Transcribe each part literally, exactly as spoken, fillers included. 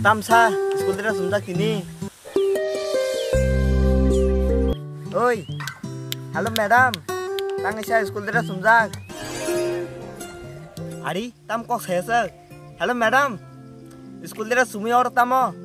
Tamsa, school dress sumjak tini. Oi, hello madam, tangisa school dress sumjak. Ari, tam kok saya sir. Hello madam, school dress sumui oro tamo?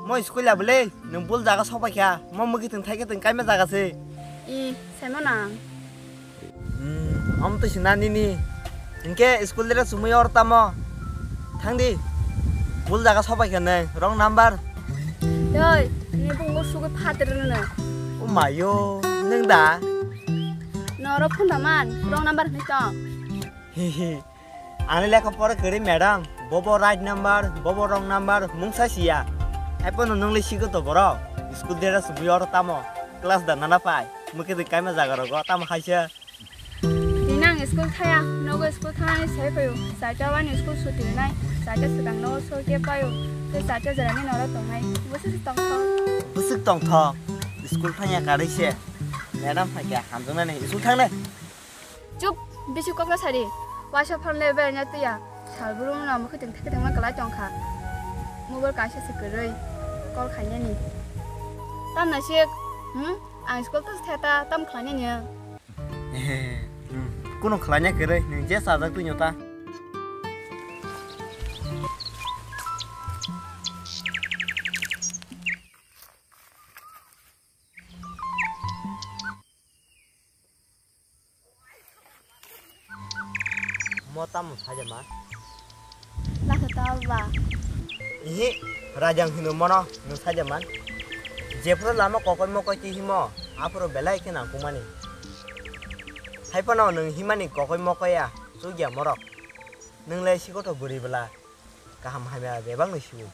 Mo school ya bole, nung bul jaga sopai kha, mo mugi tong thai khe tong kaima jaga se. I, saimo nang. Hmm, om to sina nini. Hinkhe school dress sumui oro tamo? Thangdi. Bul jaga sopai khe nai, wrong number. Yoi, ni bungo sugui phatir nuna. O mayo, nung da? Noro phone da man, wrong number hinui tong. Hihi. Ani lekha pora kwrwi madam, bobo right number, bobo wrong number, mungsa siya. Haiphano nungli sigo to borok. School dress sumui oro tamo? Class da nana pai. Mugi tong kaima jaga rogo tamo haise. Tini ang school thaya, nogo school thangnani sai phaio. Charta wani school suti rinai, charta swkang nogo sokhe paio. Tei charta jerani noro tongnai. Bwswk tongthok. Bwswk tongthok. School thangya karwi se. Madam phaikha hamjaknani school thangnai. Chup, bisi kokno sadi. Waisa phone le bernya tuya. Salbrum no mukhe teng theke tengma kwlai tongkha. Mobile kaisa se kwrwi. Call khainani. Tamna se, hmm? Ang school to theta, tam khlainani. Ehe, hmm, kuno khlaina kwrwi, nung je sajak twi nyo ta. Mo tamo saja man? Lasa ta ba. Ihi, rajang hino mono, nung saja man. Jephuru lama kokoi mokoi ti himo, aphuru belai khe nangkukmani. Haiphano nung himani kokoi mokoi ya, chukya morok. Nung le sikoto bwrwi bwla, kaham hamya bebak ni siwo.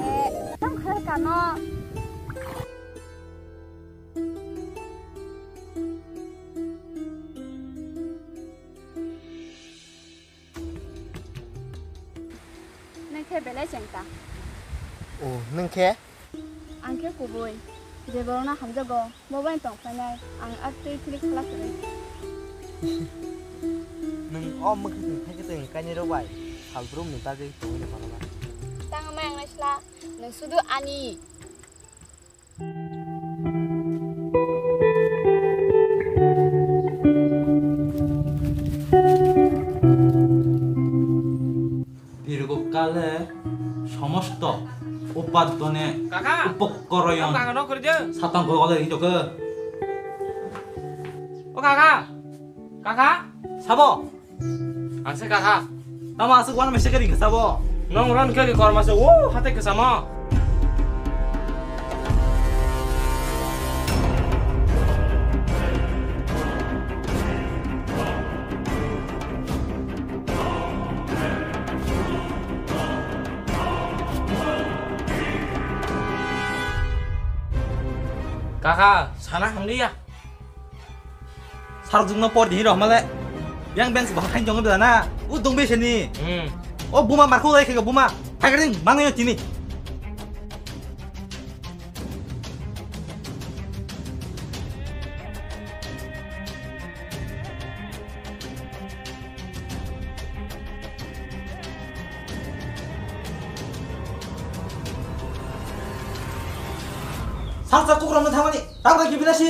Eh, tamo khlai kano. Nwng khe belai chengta. O, nwng khe? Ang khe kubui. Je borokno hamjago, bo bai tong phainai. Ang ak twi thili khala kwrwi. Nwng o mwkhwtwng thai khe tong kainwi rw bai salbrumni bagwi tongwi rw mano ba? Tang mai ang naisla, nwng sudu ani. দীর্ঘকালে সমস্ত উপার্জনে কাকা! উপকরণ কাকা, নক করে দে। সাতাং করে গলে হিজকে। ও কাকা! Kaha? Sabo? Ang se kaha. Tamo aswk uanama se kari khe sabo? Nong ron khe korma se o hate khe samo. Kaha, sana hamliya. Sarjung no por di rok male. Yang beng se bahai tong na. U dong be sini. Hmm. O buma marku lai khe buma. Thagring mangai tini. Salsa kukromno thangmani, tabra kibina si.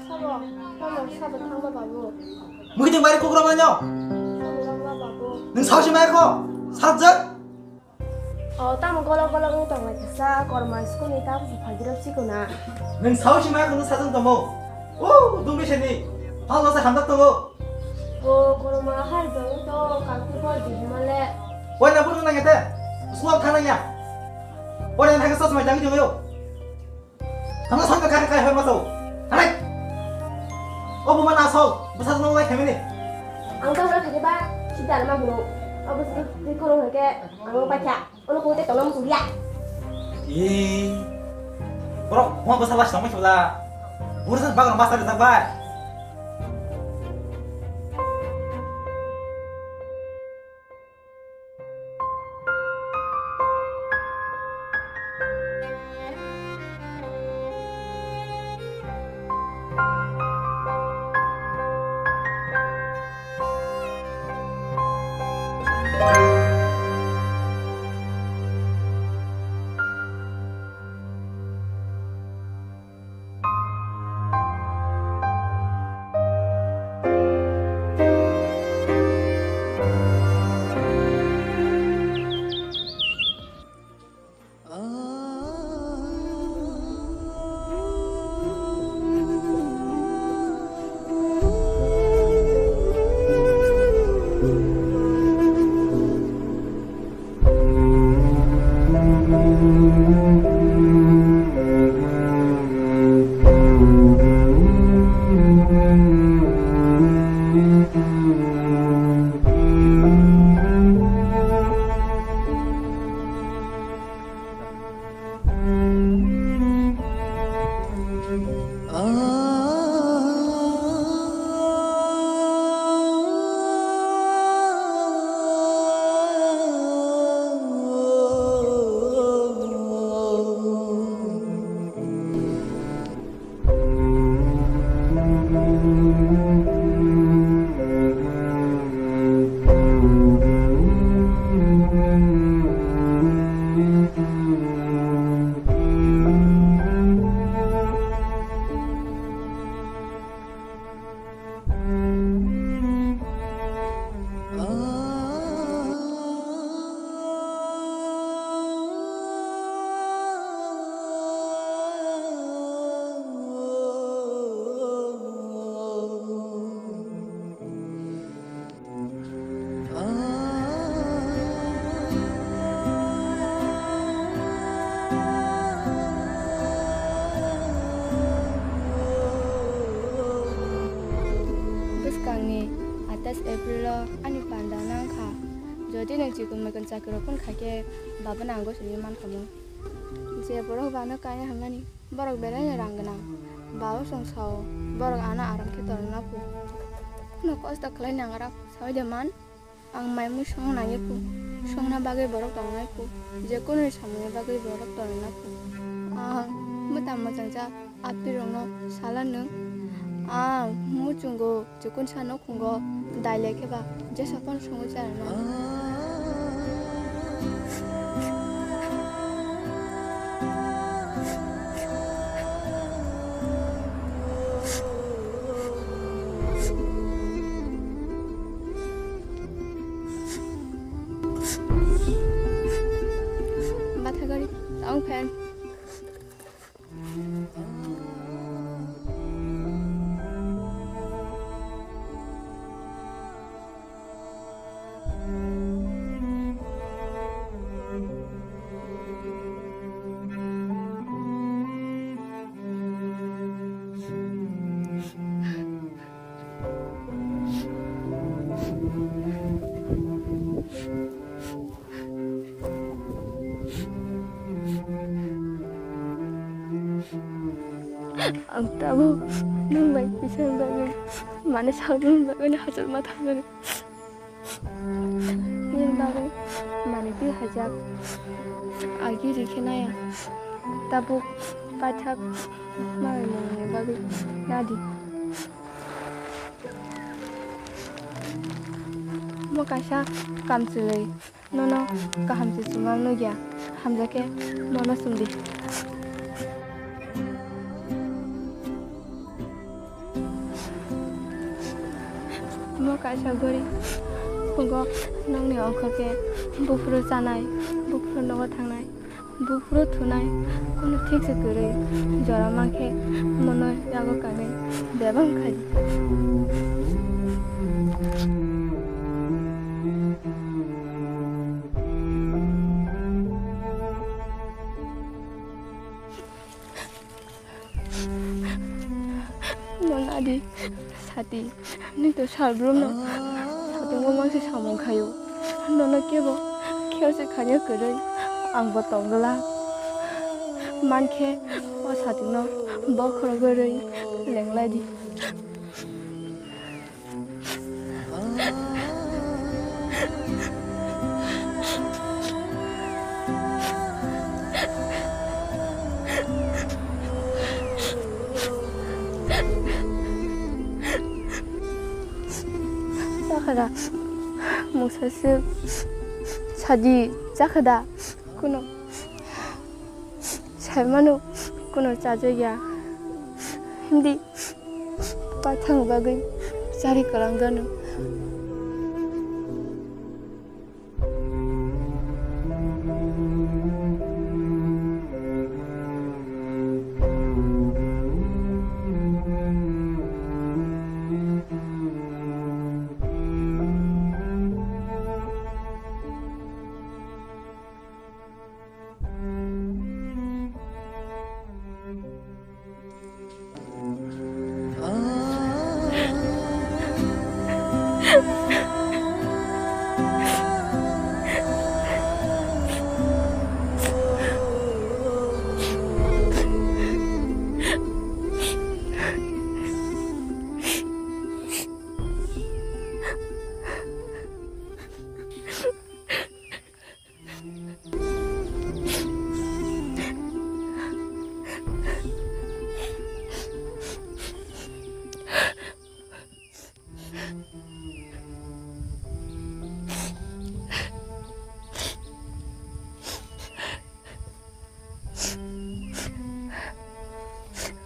Sabo, tamo sabo thangma babu. Mukitwng bari kukrom anyo. Sabo thangma babu. Nwng saosi mai kho, sajak. O, tamo golok golok wng tong lai kisa, korma school ni tamo se phagirok sikuna. Nwng saosi mai kho, nwng sajak tomo. O, dungbi seni. Hal wasa hamdak tongo. O koroma hai bang to kangkhe bo di himale. Oi na buru nang ete. Suap thana ya. Oi na thang sos mai jang jong yo. Thang sos mai kai kai hoi ma to. Hanai. O bu ma na so. Basa no lai khamini. Ang to ora khade ba sidar ma buru. O bu si khoro hake ang pa kha. Ono kung tei tongna muchung ya. Ih, borok huma bwsa last tongma khibla. Bursa bagro masa rijak bai. Bwskangni atais April o ani panda nang kha. Jodi nwng chikon mikon chakirok phone kha khe baba nang gosini man kha mo. Je borok bano kaya hwnmani borok belai no rang gwnang. Baba song sao borok ano aram khe torna phu. Kuno kosto khlai nang rak sao de man. Ang mai mui song nangya phu, songna bagwi borok tongnai phu, je kunui samungni bagwi borok tongnai phu. Ang mwtam mwchangsa apirokno sala nwng. Ang muchungo chikon sano khungo dailai khe ba jesa phano songwi chana nang. Bathagari, ang fan. Ang tabuk nwng bai kisa bagwi, mane sakni bagwi hachal ma thangmani. Nini bagwi manwi twi haijak. Agi rikhe naya. Tabuk paithak manwi mungni bagwi nadi. Mo kaisa kamchwlwi. Nono kaham se chumang nugya, hamjakhe nono chumdi. Mo kaisa gori, phungo nokni ongkhor khe buphuru chanai, buphuru nogo thangnai, buphuru thunai, kono thik se kwrwi jora mankhe mono yago kanwi bebak khai. Nini to sal brumno satungo mangsa samung khayo. Nono kebo khe se khanya kwrwi ang bo tongla. Mankhe o satungo bokhorok rwi lenglai di. Chakhada, mungsa se sadi chakhada, kuno saimano kuno chajakya. Hindi pathang bagwi chari kwlangdano.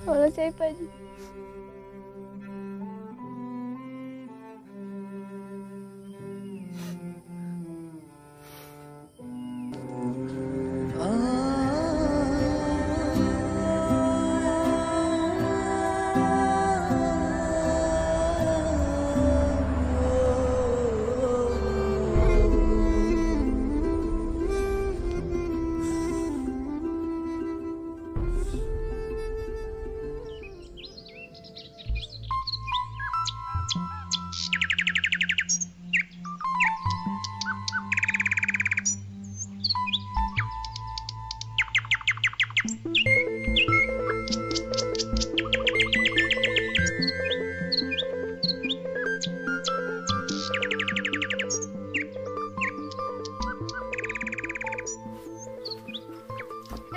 Oro chai pani.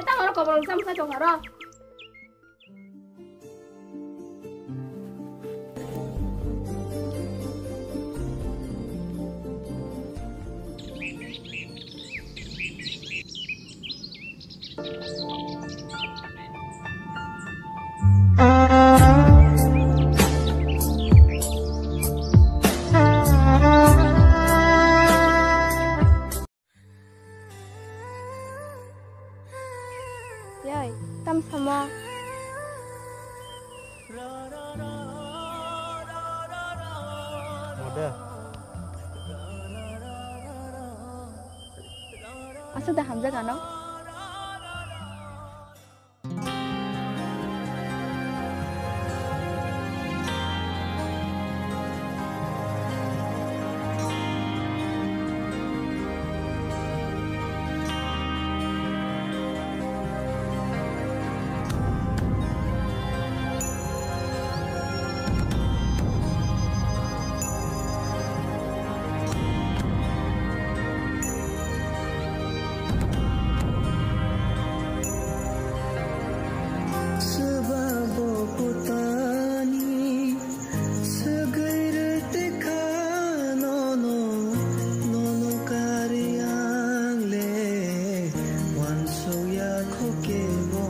Eta oro kobor sam kha tong aro. Yai, tam samo. Mode. Aswk da hamjak ano. Swba bo kutani swgwi rwtwkha nono, nono kari ang le wansukya kho kebo.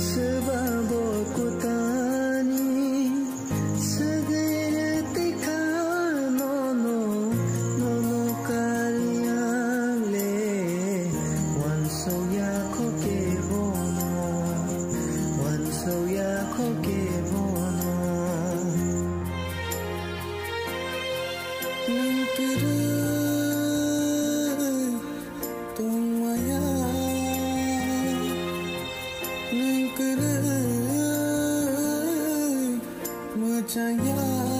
Swba bo kutani swgwi rwtwkha nono, nono kari ang le wansukya kho kebo no, wansukya kho kebo no. Nwng kwrwi tongma Chaya